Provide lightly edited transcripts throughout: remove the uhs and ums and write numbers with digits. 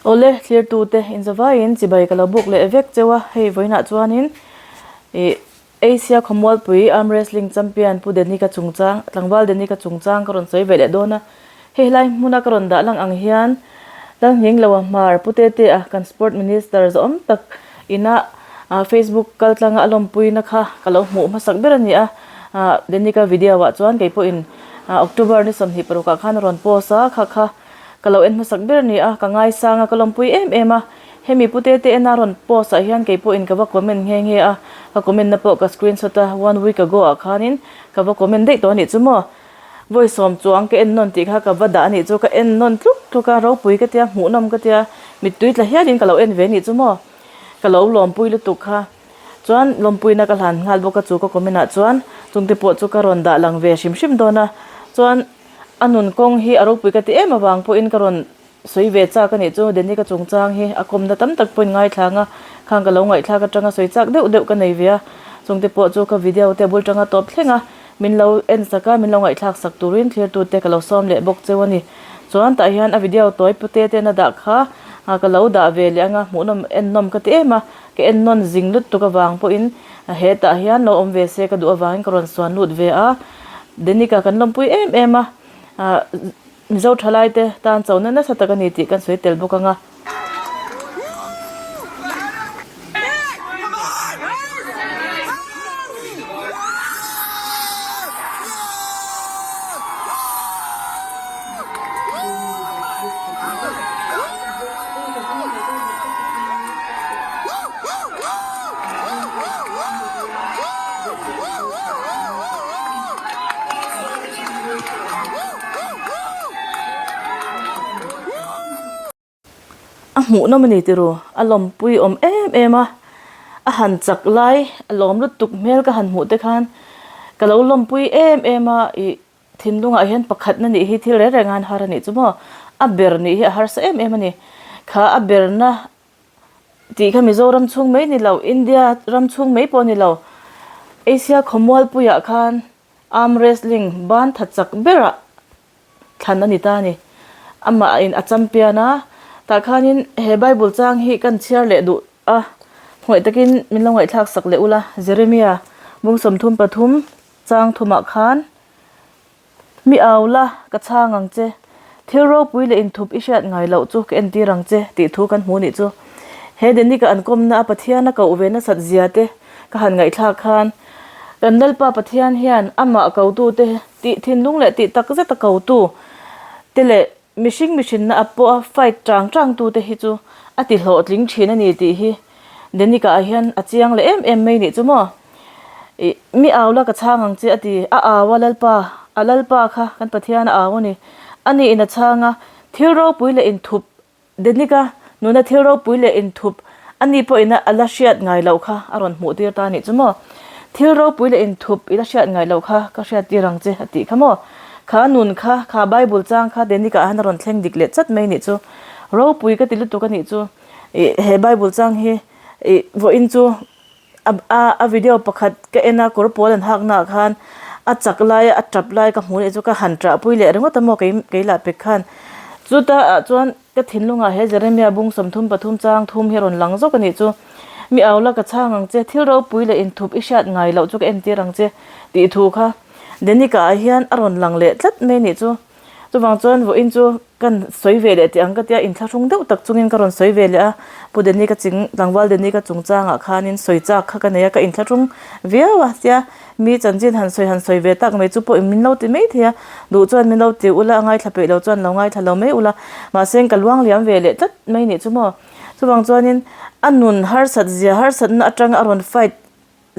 Awle thlirtute inzavaiin chibai ka lo buk leh vek cheu a, hei vawiinah chuanin ih Asia khawmualpui arm wrestling champion Pu Denika chungchang tlangval Denika chungchang ka rawn sawi ve leh dawn a, hei helai hmuna ka rawn dah lang ang hian Lalnghingloa Hmar Pu Tetea kan sport minister zawhawm tak ina Facebook kal tlanga a lawmpuina kha ka lo hmuh hmasak ber a ni a, Denika video ah chuan kei pawhin October ni 26 ah khan a rawn post a, kha kha ka lo en hmasak ber a ni a, ka ngaisang a, ka lawmpui em em a, hemi pute te ena rawn post ah hian kei pawhin ka va comment nghe nghe a, ka comment na pawh ka screenshot a, one week ago ah khanin ka va comment daih tawh a nih chu maw. Vawi sawm chuang ka en nawn tih kha ka va dah a nih chu, ka en nawn tluk tluk a, ropui ka tia, hmuhnawm ka tia, mittui tla hialin ka lo en ve a nih chu maw, ka lo lawmpui lutuk kha. Chuan lawmpuina ka hlan nghal bawk a chu ka comment ah chuan chungte pawh chu ka rawn dah lang ve hrim hrim dawn a, chuan a nun kawng hi a ropui ka ti em avang pawhin ka rawn sawi ve chak a nih chu Denika chungchang hi a kawmna tam tak pawhin ngaithlang a, khang ka lo ngaihthlak atanga sawi chak deuh deuh ka nei ve a, chungte pawh chu ka video te bul tanga tawp thleng a, min lo en sak a, min lo ngaihthlak sak turin thlirtute ka lo sawm leh bawk cheu a ni. Chuan tah hian a video tawi pute ten a dah kha ka lo dah ve leh anga hmuhnawm ennawm ka ti em a, ka ennawn zing lutuk avang pawhin hetah hian lo awm ve se ka duh avangin ka rawn suan lut ve a, Denika kan lawmpui em em a, Mizo thalaite tan chona nasa tak a ni tih kan sawi tel bawk ang a. A hmuhnawm a ni tiraw a lawmpui awm em em a a han chak lai a lawm lutuk hmel ka han hmuh te khan ka lo lawmpui em em a ih thinlungah hian pakhatna nih hi thil reng reng a han har a nih chu maw a ber nih hi a harsa em em a ni kha a berna tih kha Mizoram chhung mai ni lo India ram chhung mai pawh a ni lo Asia khawmualpuiah khan Arm wrestling ban tha chak berah thlan a ni ta a ni. Amah in a champion a, tah khanin he Bible chang hi kan chhiar leh duh a, hmuaih takin min lo ngaihthlak sak leh ula, Jeremia bung 33 chang thumah khan, Mi au la, ka chhang ang che, thil ropui leh inthup i hriat ngai loh chu ka entir ang che tih thu kan hmu nih chu. He Denika an kawmna a Pathian a koh ve nasat zia te ka han ngaihthlak khan, Kan Lalpa Pathian hian amah kotute tih thinlung leh tih tak zeta kotu te leh mihring mihrinna a pawha fight tang tang tute hi chu a ti hlawhtling thin a ni tih hi Denika ah hian a chiang leh em em mai nih chu maw. Ih mi au la ka chhang ang che a ti, a au a Lalpa, a Lalpa kha kan Pathian a au a ni. Ani in a chhang a, thil ropui leh inthup Denika nuna thil ropui leh inthup a ni pawhin a la hriat ngai loh kha a rawn hmuh tir ta a nih chu maw? Thil ropui leh inthup i la hriat ngai loh kha ka hriat tir ang che a tih kha maw? Kha nun kha, kha Bible chang kha Denika ah hian a rawn thleng dik leh chat mai a nih chu. Ropui ka ti lutuk a nih chu. Ih he Bible chang hi ih vawiin chu A a video pakhat ka en a kawr pawl an hak naah khan a chak lai a tap lai ka hmu leh chu ka han ṭah pui leh ringawt a maw kei kei lah pek khan chuta ah chuan ka thinlungah he Jeremia bung 33 chang thum hi a rawn lang zawk a nih chu mi au la ka chhang ang che thil ropui leh inthup i hriat ngai loh chu ka entir ang che tih thu kha Denika ah hian a rawn lang leh tlat mai a nih chu. Chuvang chuan vawiin chu kan sawi ve leh tih ang ka tia inthlahrung deuh tak chungin ka rawn sawi ve leh a, Pu Deni ka ching tlangval Deni ka chungchangah khanin sawi chak kha ka nei a, ka inthlahrung viau a tia mi chanchin han sawi han sawi ve tak mai chu pawh min lo ti mai thei a, duh chuan min lo ti ula a ngaithla peih lo chuan lo ngaithla lo mai ula mahse ka luang liam ve leh tlat mai nih chu maw. Chuvang chuanin a nun harsat zia harsatna atanga a rawn fight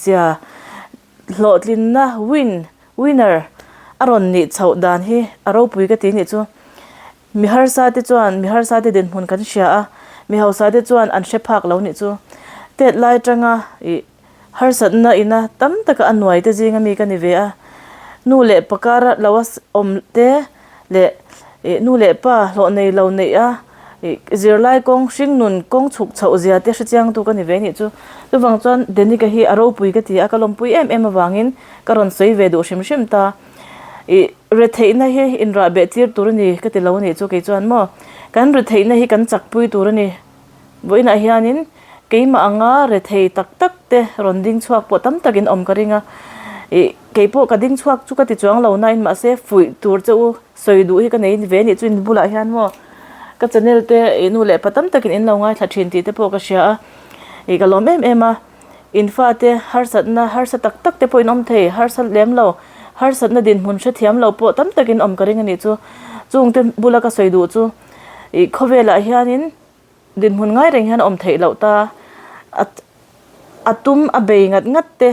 Zia, hlawhtlinna, win, winner, a rawn nih chhoh dan hi a ropui ka ti nih chu. Mi harsa te chuan mi harsa te dinhmun kan hria a, mi hausa te chuan an hre phak lo nih chu. Tet lai atanga ih harsatna ina tam taka a nuai te zinga mi ka ni ve a. Nu leh pa kar lo a awm te leh ih nu leh pa hlawh nei lo neih a ih zirlai kawng hring nun kawng chhuk chhoh zia te hrechiang tu ka ni ve nih chu. Chuvang chuan Denika hi a ropui ka ti a, ka lawmpui em em avangin ka rawn sawi ve duh hrim hrim ta. Ih retheihna hi inrah beh tir tur a ni ka ti lo a nih chu kei chuan maw. Kan retheihna hi kan chakpui tur a ni. Vawiinah hianin keimah anga rethei tak tak te rawn ding chhuak pawh tam takin awm ka ring a. Ih keipawh ka ding chhuak chu ka ti chuang lo nain mahse fuih tur che u sawi duh hi ka nei ve anih chu in bulah hian maw ka channel te ih nu leh pa tam takin in lo ngaithla thin tih te pawh ka hria a. Ih ka lawm em em a. In fate harsatna harsa tak tak te pawh in awm thei harsa lem lo harsatna dinhmun hrethiam lo pawh tam takin awm ka ring anih chu. Chungte bula ka sawi duh chu ih khawvelah hianin dinhmun ngai reng hian a awm theih loh ta a a tum a bei ngat ngat te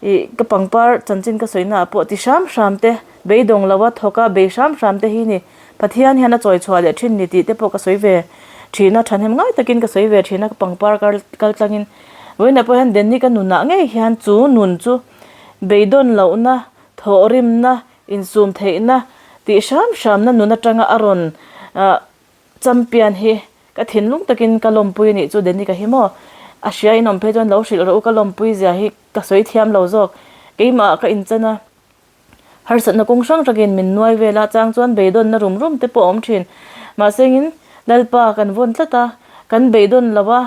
ih ka pangpar chanchin ka sawi naah pawh ti hram hram te beidawng lo a thawk a bei hram hram te hi ni Pathian hian a chawi chhuah leh thin ni tih te pawh ka sawi ve thin a thahnem ngai takin ka sawi ve thin a ka pangpar kal kal tlangin vawiinah pawh hian Denny ka nunah ngei hian chu nun chu beidawn lohna thawhrimna insum theihna tih hram hramna nun atanga a rawn ah champion hi ka thinlung takin ka lawmpui anih chu Denny ka hi maw a hria in awm phei chuan lo hrilh rawh u ka lawmpui zia hi ka sawi thiam lo zawk keimah ka inchan a harsatna kawng hrang hrangin min nuai vel a chang chuan beidawnna rum rum te pawh a awm thin mahse engin Lalpa kan vawn tlat a kan beidawn lo a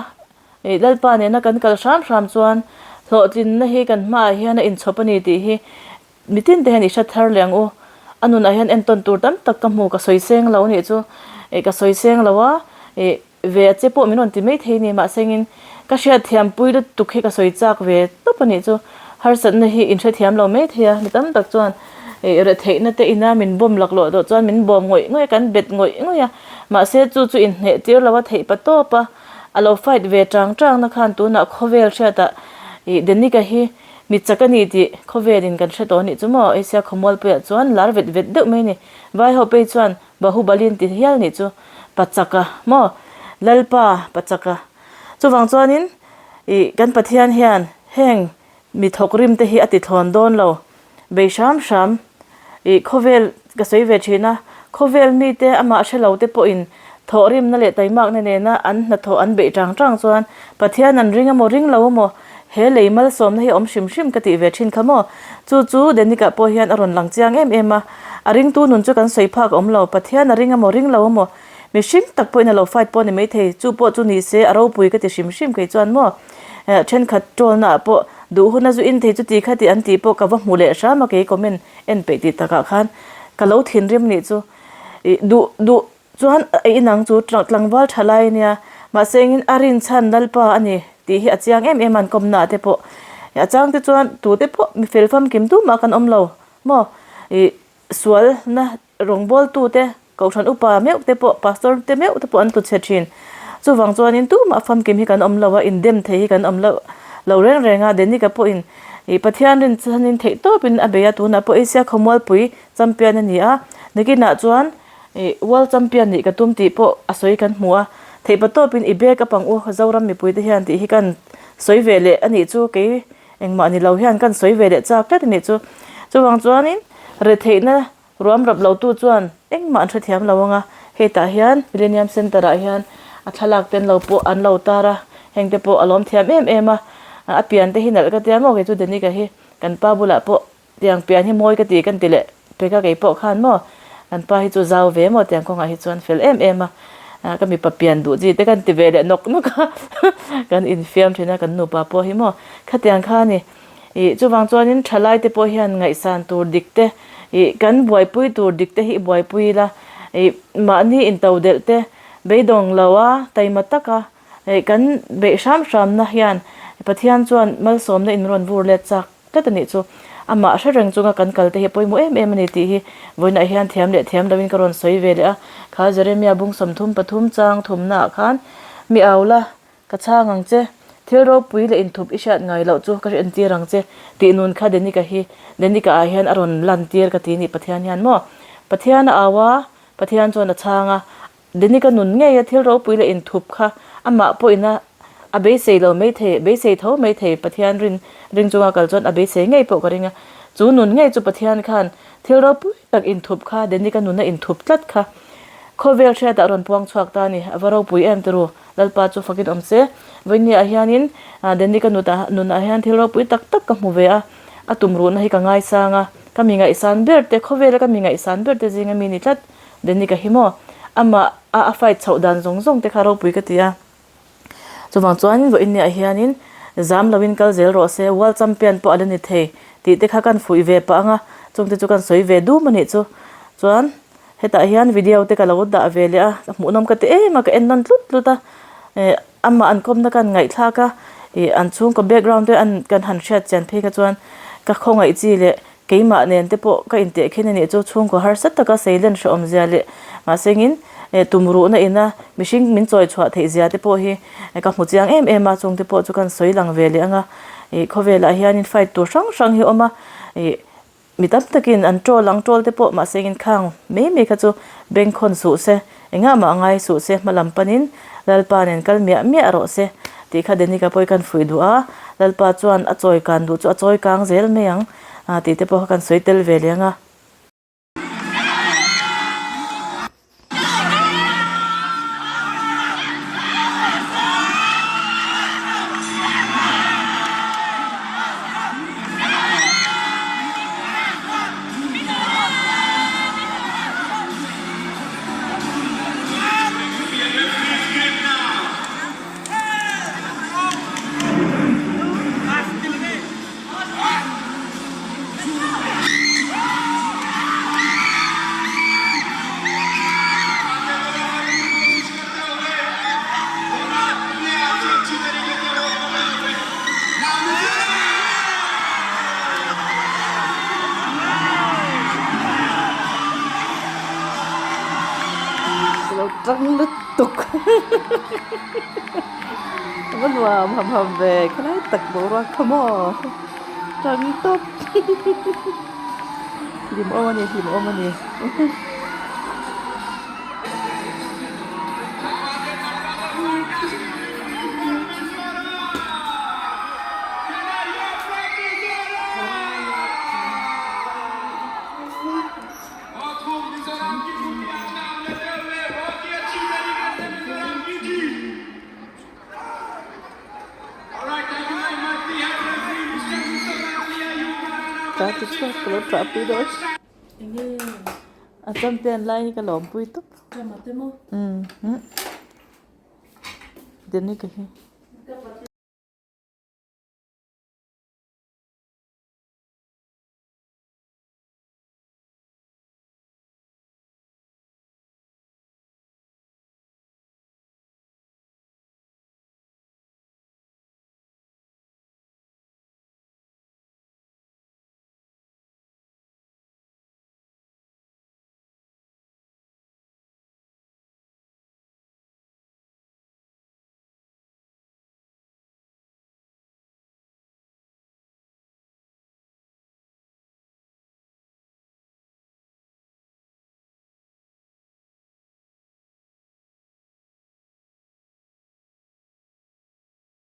Ih Lalpa nena kan kal hram hram chuan hlawhtlinna hi kan hmaah hian a inchhawp a ni tih hi mitin te hian i hre thar leh ang u. A nunah hian entawn tur tam tak ka hmu ka sawi seng lo nih chu ih ka sawi seng lo a ih ve a che pawh min rawn ti mai thei a ni mahsengin ka hriatthiam pui lutuk hi ka sawi chak ve tawp a nih chu. Harsatna hi in hrethiam lo mai thei a mi tam tak chuan ih retheihna te ina min bawm laklawh tawh chuan min bawm ngawih ngawih a kan bet ngawih ngawih a mahse chu chu inhneh tir lo a theih pa tawp a. A lo fight ve chang chang na khan tunah khawvel hriatah ih Denika hi mi chak a ni tih khawvelin kan hre tawh a nih chu maw Asia khawmualpuiah chuan lar vet vet deuh mai a ni. Vai ho phei chuan Bahubali an ti hial nih chu Pachaka maw Lalpa Pachaka. Chuvang chuanin ih kan Pathian hian heng Mi thawk rim te hi a ti thlawn dawn lo. Bei hram hram. Ih, khawvel ka sawi ve thin a, khawvel mite amah hre lo te pawhin thawh rimna leh taimakna nena an hnathawh an beih tang tang chuan Pathian an ring emaw ring lo emaw he lei malsawmna hi a awm hrim hrim ka tih ve thin kha maw? Chu chu Denika pawh hian a rawn lang chiang em em a, a ringtu nun chu kan sawi phak a awm lo, Pathian a ring emaw ring lo emaw mihring tak pawhin a lo fight pawh a ni maithei, chu pawh chu ni se a ropui ka ti hrim hrim kei chuan maw? Thenkhat ṭawlna ah pawh duh hun a zu in thei chuti kha tih an tih pawh ka va hmu leh hram a kei comment en peih tih takah khan ka lo thinrim nih chu ih duh duh chuan a inang chu tlangval tha lai ania mahse engin a rinchhan lalpa a ni tih hi a chiang em em a an kawmna ah te pawh a chang te chuan tute pawh mi fel famkim tumah kan awm lo maw ih sualna rawngbawltute, Kohhran upa meuh te pawh, Pastor te meuh te pawh an tlu chhe thin. Chuvang chuanin tumah famkim hi kan awm lo a, indem thei hi kan awm lo lo reng reng a. Denika pawhin ih Pathian rinchhanin theih tawpin a bei a, tunah pawh Asia khawmualpui champion a ni a, nakinah chuan ih World champion nih ka tum tih pawh a sawi kan hmu a. Theihpa tawpin i bag a pang u Zoram mipuite hian tih hi kan sawi ve leh a nih chu kei Engmah ni lo hian kan sawi ve leh chak tlat a nih chu. Chuvang chuanin retheihna ruam rap lo tu chuan engmah an hrethiam lo ang a, hetah hian Millennium Centre ah hian a thlalak te an lo pawh an lo tar a, heng te pawh a lawm thiam em em a, a pian te hi nalh ka tia maw kei chu Denika hi kan pa bulah pawh Tiang pian hi mawi ka ti kan ti leh pek a kei pawh khan maw kan pa hi chu zau ve maw tiang kawngah hi chuan fel em em a, ka mipa pian duh chi te kan ti ve leh nawk nawk a kan infiam thin a kan nupa pawh hi maw khatiang kha a ni. Ih chuvang chuanin thalai te pawh hian ngaihsan tur dik te ih kan buaipui tur dik te hi i buaipui ila ih mahni into delh te beidawng lo a taima tak a ih kan beih hram hramna hian Pathian chuan malsawmna in rawn vur let chak. Tlat a nih chu. Amah hre reng chunga kan kal te hi a pawimawh em em a ni tih hi vawiinah hian thiam leh thiam loin ka rawn sawi ve leh a. Kha Jeremia bung 33 chang thumnaah khan, Mi au la, ka chhang ang che, thil ropui leh inthup i hriat ngai loh chu ka entir ang che tih nun kha Denika hi Denika ah hian a rawn lantir ka ti ni Pathian hian maw? Pathian a au a, Pathian chuan a chhang a, Denika nun ngeia thil ropui leh inthup kha amah pawhin a a beisei lo mai thei, beisei tho mai thei, Pathian rin ring chunga kal chuan a beisei ngei pawh ka ring a. Chu nun ngei chu Pathian khan thil ropui tak inthup kha Denika nuna inthup tlat kha khawvel hriatah a rawn puang chhuak ta a ni. A va ropui em tiru, Lalpa chu fakin awm se. Vawinia ah hianin Denika nutah nunah hian thil ropui tak tak ka hmu ve a, a tumruhna hi ka ngaisang a, ka mi ngaihsan ber te, khawvela ka mi ngaihsan ber te zinga mi ni tlat. Denika hi maw? Amah a a fight chhoh dan zawng zawng te kha ropui ka ti a. Chuvang chuan vawiin niah hianin zam loin kal zel rawh se, World Champion pawh a la ni thei tih te kha kan fuih ve pah ang a, chung te chu kan sawi ve dum a nih chu. Chuan hetah hian video te ka lo dah ve leh a, ka hmuhnawm ka ti em a, ka en nawn tlut tlut a, eh amah an kawmna ka han ngaihthlak a, ih an chhungkaw background te an kan han hriat chian phei kha chuan ka khawngaih chi leh Keimah nen te pawh ka inteh khin a nih chu chhungkaw harsa taka seilen hrehawm zia leh mahsengin tumruhna ina mihring min chawi chhuah theih zia te pawh hi ka hmu chiang em em a, chung te pawh chu kan sawi lang ve leh ang a. Ih khawvelah hianin fight tur hrang hrang hi a awm a, ih mi tam takin an troll ang troll te pawh mahsengin khang mai mai kha chu bengkhawn suh se. Engah mah ngai suh se hma lam panin Lalpa nen kal miah miah rawh se tih kha Denika pawh hi kan fuih duh a, Lalpa chuan a chawi kan duh chu a chawi kang zel mai ang tih te pawh kha kan sawi tel ve leh ang a. Ka lo tang lutuk a va nuam ham ham ve khalai tak boruak kha maw tang tawp hlimawm a ni hlimawm a ni. Ta ti chhuak ka lo tah pui dawn a champion lai hi ka lawm pui tawp. Umm. Denic-a hi.